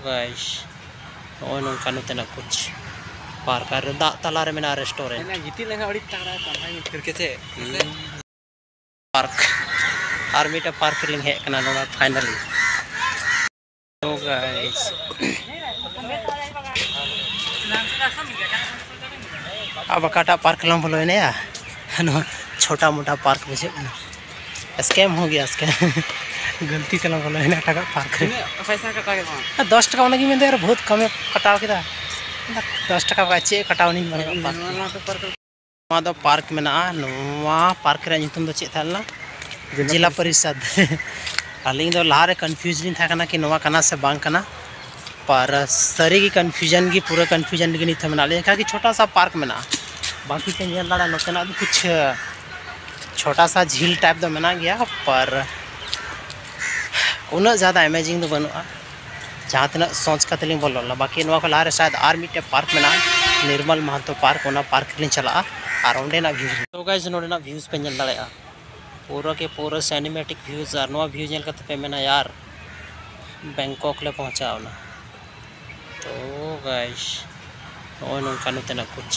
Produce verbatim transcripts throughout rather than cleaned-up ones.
Guys, ᱱᱚᱜᱼᱚᱭ ᱱᱚᱝᱠᱟ ᱱᱚᱛᱮᱱᱟᱜ ᱠᱩᱪ ᱯᱟᱨᱠ ᱟᱨ ᱫᱟᱜ ᱛᱟᱞᱟᱨᱮ ᱢᱮᱱᱟᱜᱼᱟ ᱨᱮᱥᱴᱩᱨᱮᱱᱴ᱾ ᱜᱤᱛᱤᱡ ᱞᱮᱱᱠᱷᱟᱱ ᱟᱹᱰᱤ ᱛᱟᱜᱲᱟ ᱠᱟᱱᱟ, ᱠᱷᱤᱨᱠᱤ ᱪᱮᱫ? ᱯᱟᱨᱠ ᱟᱨ ᱢᱤᱫᱴᱮᱱ ᱯᱟᱨᱠ ᱨᱮᱞᱤᱧ ᱦᱮᱡ ᱟᱠᱟᱱᱟ ᱱᱚᱣᱟ ᱯᱷᱟᱭᱱᱟᱞᱤ᱾ ᱛᱚ ᱜᱟᱭᱥ, ᱟᱵ ᱚᱠᱟᱴᱟᱜ ᱯᱟᱨᱠ ᱞᱟᱝ ᱵᱚᱞᱚᱭᱮᱱᱟ ᱭᱟ? ᱱᱚᱣᱟ ᱪᱷᱳᱴᱟ ᱢᱳᱴᱟ ᱯᱟᱨᱠ ᱵᱩᱡᱷᱟᱹᱜ ᱠᱟᱱᱟ᱾ ᱥᱠᱮᱢ ᱦᱚᱸ ᱜᱮᱭᱟ, ᱥᱠᱮᱢ᱾ ᱜᱟᱹᱞᱛᱤ ᱛᱮᱞᱟᱝ ᱵᱚᱞᱚᱭᱮᱱᱟ ᱮᱴᱟᱜᱟᱜ ᱯᱟᱨᱠ ᱨᱮ᱾ ᱛᱤᱱᱟᱹᱜ ᱯᱚᱭᱥᱟ ᱠᱟᱴᱟᱣ ᱠᱮᱫ ᱛᱟᱢᱟ? ᱟᱨ ᱫᱚᱥ ᱴᱟᱠᱟ, ᱚᱱᱟᱜᱤᱧ ᱢᱮᱱᱫᱟ, ᱟᱨ ᱵᱚᱦᱩᱛ ᱠᱚᱢᱮ ᱠᱟᱴᱟᱣ ᱠᱮᱫᱟ᱾ ᱫᱚᱥ ᱴᱟᱠᱟ ᱵᱟᱠᱷᱟᱡ ᱪᱮᱫ ᱠᱟᱴᱟᱣ ᱱᱤᱧ ᱵᱟᱹᱱᱩᱜᱼᱟ ᱯᱟᱨᱠ ᱨᱮ᱾ ᱱᱚᱣᱟ ᱫᱚ ᱯᱟᱨᱠ ᱢᱮᱱᱟᱜᱼᱟ᱾ ᱱᱚᱣᱟ ᱯᱟᱨᱠ ᱨᱮᱭᱟᱜ ᱧᱩᱛᱩᱢ ᱫᱚ ᱪᱮᱫ ᱛᱟᱦᱮᱸ ᱞᱮᱱᱟ? ᱡᱤᱞᱟ ᱡᱤᱞᱟ ᱯᱚᱨᱤᱥᱚᱫ᱾ ᱟᱹᱞᱤᱧ ᱫᱚ ᱞᱟᱦᱟᱨᱮ ᱠᱚᱱᱯᱷᱤᱭᱩᱡᱽ ᱞᱤᱧ ᱛᱟᱦᱮᱸ ᱠᱟᱱᱟ ᱠᱤ ᱱᱚᱣᱟ ᱠᱟᱱᱟ ᱥᱮ ᱵᱟᱝ ᱠᱟᱱᱟ, ᱯᱟᱨ ᱥᱟᱹᱨᱤ ᱜᱮ ᱠᱚᱱᱯᱷᱤᱭᱩᱡᱚᱱ ᱜᱮ, ᱯᱩᱨᱟᱹ ᱠᱚᱱᱯᱷᱤᱭᱩᱡᱚᱱ ᱨᱮᱜᱮ ᱱᱤᱛ ᱦᱚᱸ ᱢᱮᱱᱟᱜ ᱞᱤᱧᱟ᱾ ᱮᱱᱠᱷᱟᱱ ᱜᱮ ᱪᱷᱳᱴᱟ ᱥᱟ ᱯᱟᱨᱠ ᱢᱮᱱᱟᱜᱼᱟ, ᱵᱟᱹᱠᱤ ᱯᱮ ᱧᱮᱞ ᱫᱟᱲᱮᱭᱟᱜᱼᱟ ᱱᱚᱛᱮᱱᱟᱜ ᱫᱚ ᱠᱩᱪᱷ ᱪᱷᱳᱴᱟ ᱥᱟ ᱡᱷᱤᱞ ᱴᱟᱭᱤᱯ ᱫᱚ ᱢᱮᱱᱟᱜ ᱜᱮᱭᱟ, ᱯᱟᱨ ᱩᱱᱟᱹᱜ ᱡᱟᱫᱟ ᱮᱢᱮᱡᱤᱝ ᱫᱚ ᱵᱟᱹᱱᱩᱜᱼᱟ᱾ ᱡᱟᱦᱟᱸ ᱛᱤᱱᱟᱹᱜ ᱥᱚᱪ ᱠᱟᱛᱮ ᱞᱤᱧ ᱵᱚᱞᱚ ᱞᱮᱱᱟ, ᱵᱟᱹᱠᱤ ᱱᱚᱣᱟ ᱠᱷᱚᱱ ᱞᱟᱦᱟ ᱨᱮ ᱥᱟᱭᱮᱫ ᱟᱨ ᱢᱤᱫᱴᱮᱱ ᱯᱟᱨᱠ ᱢᱮᱱᱟᱜᱼᱟ, ᱱᱤᱨᱢᱚᱞ ᱢᱟᱦᱟᱛᱚ ᱯᱟᱨᱠ, ᱚᱱᱟ ᱯᱟᱨᱠ ᱨᱮᱞᱤᱧ ᱪᱟᱞᱟᱜᱼᱟ ᱟᱨ ᱚᱸᱰᱮᱱᱟᱜ ᱵᱷᱤᱭᱩ᱾ ᱛᱚ ᱜᱟᱭᱥ, ᱱᱚᱰᱮᱱᱟᱜ ᱵᱷᱤᱭᱩᱥ ᱯᱮ ᱧᱮᱞ ᱫᱟᱲᱮᱭᱟᱜᱼᱟ, ᱯᱩᱨᱟᱹ ᱠᱮ ᱯᱩᱨᱟᱹ ᱥᱤᱱᱮᱢᱮᱴᱤᱠ ᱵᱷᱤᱭᱩᱥ, ᱟᱨ ᱱᱚᱣᱟ ᱵᱷᱤᱭᱩ ᱧᱮᱞ ᱠᱟᱛᱮ ᱯᱮ ᱢᱮᱱᱟ, "ᱭᱟᱨ, ᱵᱮᱝᱠᱚᱠ ᱞᱮ ᱯᱚᱦᱪᱟᱣ ᱮᱱᱟ᱾" ᱛᱚ ᱜᱟᱭᱥ, ᱱᱚᱜᱼᱚᱭ ᱱᱚᱝᱠᱟ ᱱᱚᱛᱮᱱᱟᱜ ᱠᱩᱪ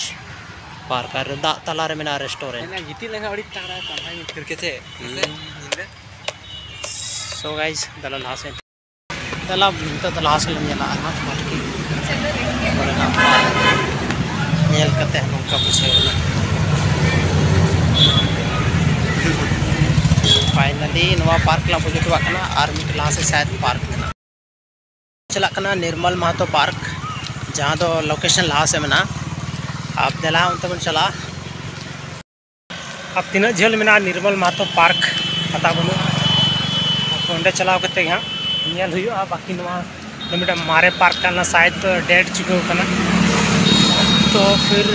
ᱯᱟᱨᱠ ᱟᱨ ᱫᱟᱜ ᱛᱟᱞᱟᱨᱮ ᱢᱮᱱᱟᱜᱼᱟ ᱨᱮᱥᱴᱩᱨᱮᱱᱴ᱾ ᱜᱤᱛᱤᱡ ᱞᱮᱱᱠᱷᱟᱱ ᱟᱹᱰᱤ ᱛᱟᱜᱲᱟ ᱠᱟᱱᱟ, ᱠᱷᱤᱨᱠᱤ ᱪᱮᱫ? ᱦᱩᱸ᱾ ᱥᱚ ᱜᱟᱭᱥ, ᱫᱮᱞᱟ ᱞᱟᱦᱟ ᱥᱮᱫ᱾ ᱫᱮᱞᱟ, ᱱᱤᱛᱚᱜ ᱫᱚ ᱞᱟᱦᱟ ᱥᱮᱫ ᱞᱮ ᱧᱮᱞᱟ ᱟᱨᱦᱚᱸ ᱯᱟᱨᱠᱤᱝ ᱠᱚᱨᱮᱱᱟᱜ ᱯᱟᱨᱠ ᱧᱮᱞ ᱠᱟᱛᱮ ᱱᱚᱝᱠᱟ ᱵᱩᱡᱷᱟᱹᱣ ᱮᱱᱟ᱾ ᱯᱷᱟᱭᱱᱟᱞᱤ ᱱᱚᱣᱟ ᱯᱟᱨᱠ ᱞᱟᱝ ᱵᱩᱡᱷᱟᱹᱣ ᱦᱚᱴᱚ ᱠᱟᱜ ᱠᱟᱱᱟ, ᱟᱨ ᱢᱤᱫᱴᱮᱱ ᱞᱟᱦᱟ ᱥᱮᱫ ᱥᱟᱭᱮᱫ ᱯᱟᱨᱠ ᱢᱮᱱᱟᱜᱼᱟ᱾ ᱪᱟᱞᱟᱜ ᱠᱟᱱᱟ ᱱᱤᱨᱢᱚᱞ ᱢᱟᱦᱟᱛᱚ ᱯᱟᱨᱠ, ᱡᱟᱦᱟᱸ ᱫᱚ ᱞᱳᱠᱮᱥᱚᱱ ᱞᱟᱦᱟ ᱥᱮᱫ ᱢᱮᱱᱟᱜᱼᱟ᱾ ᱟᱯ ᱫᱮᱞᱟ ᱦᱟᱸᱜ ᱚᱱᱛᱮ ᱵᱚᱱ ᱪᱟᱞᱟᱜᱼᱟ᱾ ᱟᱨ ᱛᱤᱱᱟᱹᱜ ᱡᱷᱟᱹᱞ ᱢᱮᱱᱟᱜᱼᱟ ᱱᱤᱨᱢᱚᱞ ᱢᱟᱦᱟᱛᱚ ᱯᱟᱨᱠ, ᱯᱟᱛᱟ ᱵᱟᱹᱱᱩᱜᱼᱟ᱾ ᱚᱸᱰᱮ ᱪᱟᱞᱟᱣ ᱠᱟᱛᱮ ᱜᱮ ᱦᱟᱸᱜ ᱧᱮᱞ ᱦᱩᱭᱩᱜᱼᱟ᱾ ᱵᱟᱹᱠᱤ ᱱᱚᱣᱟ ᱫᱚ ᱢᱤᱫᱴᱟᱝ ᱢᱟᱨᱮ ᱯᱟᱨᱠ ᱠᱟᱱᱟ, ᱥᱟᱭᱮᱫ ᱰᱮᱰ ᱪᱩᱠᱟᱹᱣ ᱠᱟᱱᱟ᱾ ᱛᱚ ᱯᱷᱤᱨ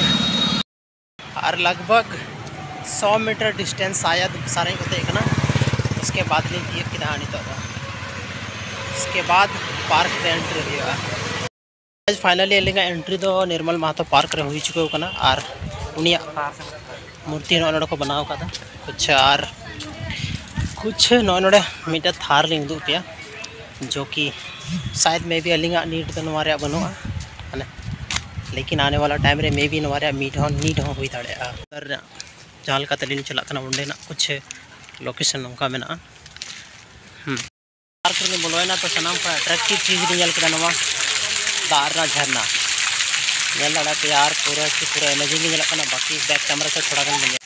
ᱟᱨ ᱞᱟᱜᱽ ᱵᱷᱟᱜᱽ ᱥᱚ ᱢᱤᱴᱟᱨ ᱰᱤᱥᱴᱮᱱᱥ ᱥᱟᱭᱟᱫ ᱥᱟᱨᱮᱡ ᱠᱟᱛᱮ ᱠᱟᱱᱟ᱾ ᱩᱥᱠᱮ ᱵᱟᱫᱽ ᱞᱤᱧ ᱛᱤᱭᱳᱜ ᱠᱮᱫᱟ ᱦᱟᱸᱜ ᱱᱤᱛᱚᱜ ᱫᱚ᱾ ᱩᱥᱠᱮ ᱵᱟᱫᱽ ᱯᱟᱨᱠ ᱨᱮ ᱮᱱᱴᱨᱤ ᱦᱩᱭᱩᱜᱼᱟ᱾ ᱯᱷᱟᱭᱱᱟᱞᱤ ᱟᱹᱞᱤᱧᱟᱜ ᱮᱱᱴᱨᱤ ᱫᱚ ᱱᱤᱨᱢᱚᱞ ᱢᱟᱦᱟᱛᱚ ᱯᱟᱨᱠ ᱨᱮ ᱦᱩᱭ ᱪᱩᱠᱟᱹᱣ ᱠᱟᱱᱟ᱾ ᱟᱨ ᱩᱱᱤᱭᱟᱜ ᱢᱩᱨᱛᱤ ᱱᱚᱜᱼᱚᱭ ᱱᱚᱰᱮ ᱠᱚ ᱵᱮᱱᱟᱣ ᱟᱠᱟᱫᱟ᱾ ᱟᱪᱪᱷᱟ, ᱟᱨ ᱠᱩᱪᱷ ᱱᱚᱜᱼᱚᱭ ᱱᱚᱰᱮ ᱢᱤᱫᱴᱮᱱ ᱛᱷᱟᱨ ᱞᱤᱧ ᱩᱫᱩᱜ ᱟᱯᱮᱭᱟ, ᱡᱚ ᱠᱤ ᱥᱟᱭᱮᱫ ᱢᱮ ᱵᱤ ᱟᱹᱞᱤᱧᱟᱜ ᱱᱤᱰ ᱫᱚ ᱱᱚᱣᱟ ᱨᱮᱭᱟᱜ ᱵᱟᱹᱱᱩᱜᱼᱟ, ᱢᱟᱱᱮ, ᱞᱮᱠᱤᱱ ᱟᱱᱮ ᱣᱟᱞᱟ ᱴᱟᱭᱤᱢ ᱨᱮ ᱢᱮ ᱵᱤ ᱱᱚᱣᱟ ᱨᱮᱭᱟᱜ ᱱᱤᱰ ᱦᱚᱸ, ᱱᱤᱰ ᱦᱚᱸ ᱦᱩᱭ ᱫᱟᱲᱮᱭᱟᱜᱼᱟ᱾ ᱟᱨ ᱡᱟᱦᱟᱸ ᱞᱮᱠᱟᱛᱮ ᱞᱤᱧ ᱪᱟᱞᱟᱜ ᱠᱟᱱᱟ ᱚᱸᱰᱮᱱᱟᱜ ᱠᱩᱪᱷ ᱞᱳᱠᱮᱥᱚᱱ ᱱᱚᱝᱠᱟ ᱢᱮᱱᱟᱜᱼᱟ᱾ ᱦᱩᱸ᱾ ᱯᱟᱨᱠ ᱨᱮᱞᱤᱧ ᱵᱚᱞᱚᱭᱮᱱᱟ, ᱛᱚ ᱥᱟᱱᱟᱢ ᱠᱷᱚᱱ ᱟᱴᱨᱮᱠᱴᱤᱵᱷ ᱪᱤᱡᱽ ᱞᱤᱧ ᱧᱮᱞ ᱠᱮᱫᱟ ᱱᱚᱣᱟ ᱫᱟᱜ ᱨᱮᱱᱟᱜ ᱡᱷᱟᱨᱱᱟ᱾ ᱧᱮᱞ ᱫᱟᱲᱮᱭᱟᱜ ᱯᱮ ᱟᱨ ᱯᱩᱨᱟᱹ ᱠᱤ ᱯᱩᱨᱟᱹ ᱮᱢᱮᱡᱤᱝ ᱜᱮ ᱧᱮᱞᱚᱜ ᱠᱟᱱᱟ᱾ ᱵᱟᱹᱠᱤ ᱵᱮᱠ ᱠᱮᱢᱮᱨᱟ ᱥᱮ ᱛᱷᱚᱲᱟ ᱜᱟᱱ ᱞᱤᱧ ᱧᱮᱞ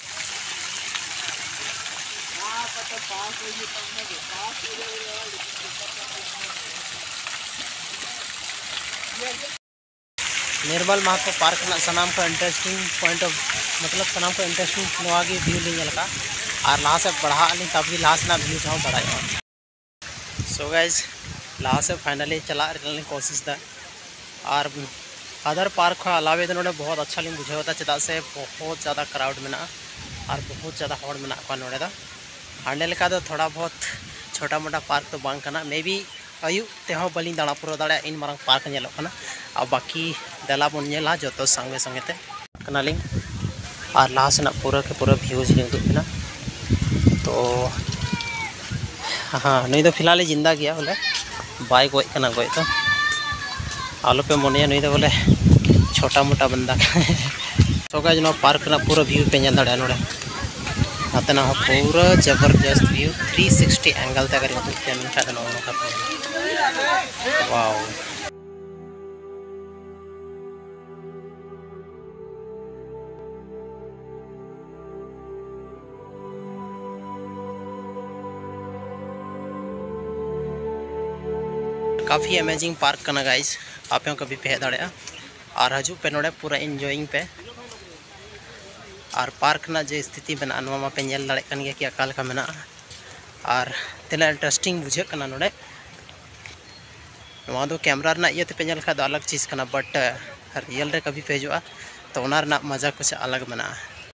ᱱᱤᱨᱢᱟᱞ ᱢᱟᱦᱟᱛᱚ ᱯᱟᱨᱠ ᱨᱮᱱᱟᱜ ᱥᱟᱱᱟᱢ ᱠᱷᱚᱱ ᱤᱱᱴᱟᱨᱮᱥᱴᱤᱝ ᱯᱚᱭᱮᱱᱴ ᱚᱯᱷ, ᱢᱚᱛᱞᱚᱵ ᱥᱟᱱᱟᱢ ᱠᱷᱚᱱ ᱤᱱᱴᱟᱨᱮᱥᱴᱤᱝ ᱱᱚᱣᱟ ᱜᱮ ᱵᱷᱤᱭᱩ ᱞᱤᱧ ᱧᱮᱞ ᱟᱠᱟᱫᱼᱟ᱾ ᱟᱨ ᱞᱟᱦᱟ ᱥᱮᱫ ᱵᱟᱲᱦᱟᱜ ᱟᱹᱞᱤᱧ, ᱛᱟᱵᱚ ᱞᱟᱦᱟ ᱥᱮᱱᱟᱜ ᱵᱷᱤᱭᱩ ᱦᱚᱸ ᱵᱟᱲᱟᱭᱚᱜᱼᱟ᱾ So guys, ᱞᱟᱦᱟ ᱥᱮᱫ finally ᱪᱟᱞᱟᱜ ᱨᱮᱱᱟᱜ ᱞᱤᱧ ᱠᱳᱥᱤᱥ ᱮᱫᱟ᱾ ᱟᱨ other park ᱠᱷᱚᱱ ᱟᱞᱟᱣᱮ ᱫᱚ ᱱᱚᱰᱮ ᱵᱚᱦᱩᱛ ᱟᱪᱪᱷᱟ ᱞᱤᱧ ᱵᱩᱡᱷᱟᱹᱣ ᱮᱫᱟ, ᱪᱮᱫᱟᱜ ᱥᱮ ᱵᱚᱦᱩᱛ ᱡᱟᱫᱟ ᱠᱨᱟᱣᱩᱰ ᱢᱮᱱᱟᱜᱼᱟ ᱟᱨ ᱵᱚᱦᱩᱛ ᱡᱟᱫᱟ ᱦᱚᱲ ᱢᱮᱱᱟᱜ ᱠᱚᱣᱟ ᱱᱚᱰᱮ ᱫᱚ᱾ ᱦᱟᱸᱰᱮ ᱞᱮᱠᱟ ᱫᱚ ᱛᱷᱚᱲᱟ ᱵᱚᱦᱩᱛ ᱪᱷᱳᱴᱟ ᱢᱳᱴᱟ ᱯᱟᱨᱠ ᱫᱚ ᱵᱟᱝ ᱠᱟᱱᱟ᱾ ᱢᱮ ᱵᱤ ᱟᱹᱭᱩᱵ ᱛᱮᱦᱚᱸ ᱵᱟᱹᱞᱤᱧ ᱫᱟᱬᱟ ᱯᱩᱨᱟᱹᱣ ᱫᱟᱲᱮᱭᱟᱜᱼᱟ, ᱤᱱ ᱢᱟᱨᱟᱝ ᱯᱟᱨᱠ ᱧᱮᱞᱚᱜ ᱠᱟᱱᱟ᱾ ᱟᱨ ᱵᱟᱹᱠᱤ ᱫᱮᱞᱟ ᱵᱚᱱ ᱧᱮᱞᱟ ᱡᱚᱛᱚ ᱥᱚᱸᱜᱮ ᱥᱚᱸᱜᱮ ᱛᱮ᱾ ᱠᱟᱱᱟᱞᱤᱧ ᱟᱨ ᱞᱟᱦᱟ ᱥᱮᱱᱟᱜ ᱯᱩᱨᱟᱹ ᱠᱮ ᱯᱩᱨᱟᱹ ᱵᱷᱤᱭᱩᱡᱽ ᱞᱤᱧ ᱩᱫᱩᱜ ᱵᱮᱱᱟ᱾ ᱛᱚ ᱦᱮᱸ, ᱱᱩᱭ ᱫᱚ ᱯᱷᱤᱞᱦᱟᱞᱮ ᱡᱤᱱᱫᱟ ᱜᱮᱭᱟ ᱵᱚᱞᱮ, ᱵᱟᱭ ᱜᱚᱡ ᱠᱟᱱᱟ ᱜᱚᱡ ᱫᱚ᱾ ᱟᱞᱚᱯᱮ ᱢᱚᱱᱮᱭᱟ ᱱᱩᱭ ᱫᱚ ᱵᱚᱞᱮ ᱪᱷᱳᱴᱟ ᱢᱳᱴᱟ ᱵᱟᱱᱫᱟ ᱠᱟᱱᱟᱭ᱾ So guys, ᱱᱚᱣᱟ ᱯᱟᱨᱠ ᱨᱮᱱᱟᱜ ᱯᱩᱨᱟᱹ ᱵᱷᱤᱭᱩ ᱯᱮ ᱧᱮᱞ ᱫᱟᱲᱮᱭᱟᱜᱼᱟ ᱱᱚᱰᱮ᱾ ᱱᱚᱛᱮᱱᱟᱜ ᱦᱚᱸ ᱯᱩᱨᱟᱹ ᱡᱚᱵᱚᱨᱡᱚᱥᱛ ᱵᱷᱤᱭᱩ, ᱛᱷᱨᱤ ᱥᱤᱠᱥᱴᱤ ᱮᱝᱜᱮᱞ ᱛᱮ ᱟᱜᱟᱨ ᱩᱫᱩᱜ ᱯᱮ ᱢᱮᱱᱠᱷᱟᱱ ᱫᱚ ᱱᱚᱜᱼᱚ ᱱᱚᱝᱠᱟ ᱯᱮ ᱧᱮᱞᱟ᱾ Wow. ᱠᱟᱯᱷᱤ ᱮᱢᱮᱡᱤᱝ ᱯᱟᱨᱠ ᱠᱟᱱᱟ guys, ᱟᱯᱮ ᱦᱚᱸ ᱠᱟᱹᱵᱷᱤ ᱯᱮ ᱦᱮᱡ ᱫᱟᱲᱮᱭᱟᱜᱼᱟ᱾ ᱟᱨ ᱦᱤᱡᱩᱜ ᱯᱮ ᱱᱚᱰᱮ, ᱯᱩᱨᱟᱹ ᱤᱱᱡᱚᱭᱤᱝ ᱯᱮ᱾ ᱟᱨ ᱯᱟᱨᱠ ᱨᱮᱱᱟᱜ ᱡᱮ ᱥᱛᱷᱤᱛᱤ ᱢᱮᱱᱟᱜᱼᱟ, ᱱᱚᱣᱟ ᱢᱟᱯᱮ ᱧᱮᱞ ᱫᱟᱲᱮᱭᱟᱜ ᱠᱟᱱ ᱜᱮᱭᱟ ᱠᱤ ᱚᱠᱟ ᱞᱮᱠᱟ ᱢᱮᱱᱟᱜᱼᱟ ᱟᱨ ᱛᱤᱱᱟᱹᱜ ᱤᱱᱴᱟᱨᱮᱥᱴᱤᱝ ᱵᱩᱡᱷᱟᱹᱜ ᱠᱟᱱᱟ ᱱᱚᱰᱮ᱾ ᱱᱚᱣᱟ ᱫᱚ ᱠᱮᱢᱨᱟ ᱨᱮᱱᱟᱜ ᱤᱭᱟᱹ ᱛᱮᱯᱮ ᱧᱮᱞ ᱠᱷᱟᱱ ᱫᱚ ᱟᱞᱟᱜᱽ ᱪᱤᱡᱽ ᱠᱟᱱᱟ, but ᱨᱤᱭᱮᱞ ᱨᱮ ᱠᱟᱹᱵᱷᱤ ᱯᱮ ᱦᱤᱡᱩᱜᱼᱟ ᱛᱚ ᱚᱱᱟ ᱨᱮᱱᱟᱜ ᱢᱟᱡᱟ ᱠᱩᱪ ᱟᱞᱟᱜᱽ ᱢᱮᱱᱟᱜᱼᱟ᱾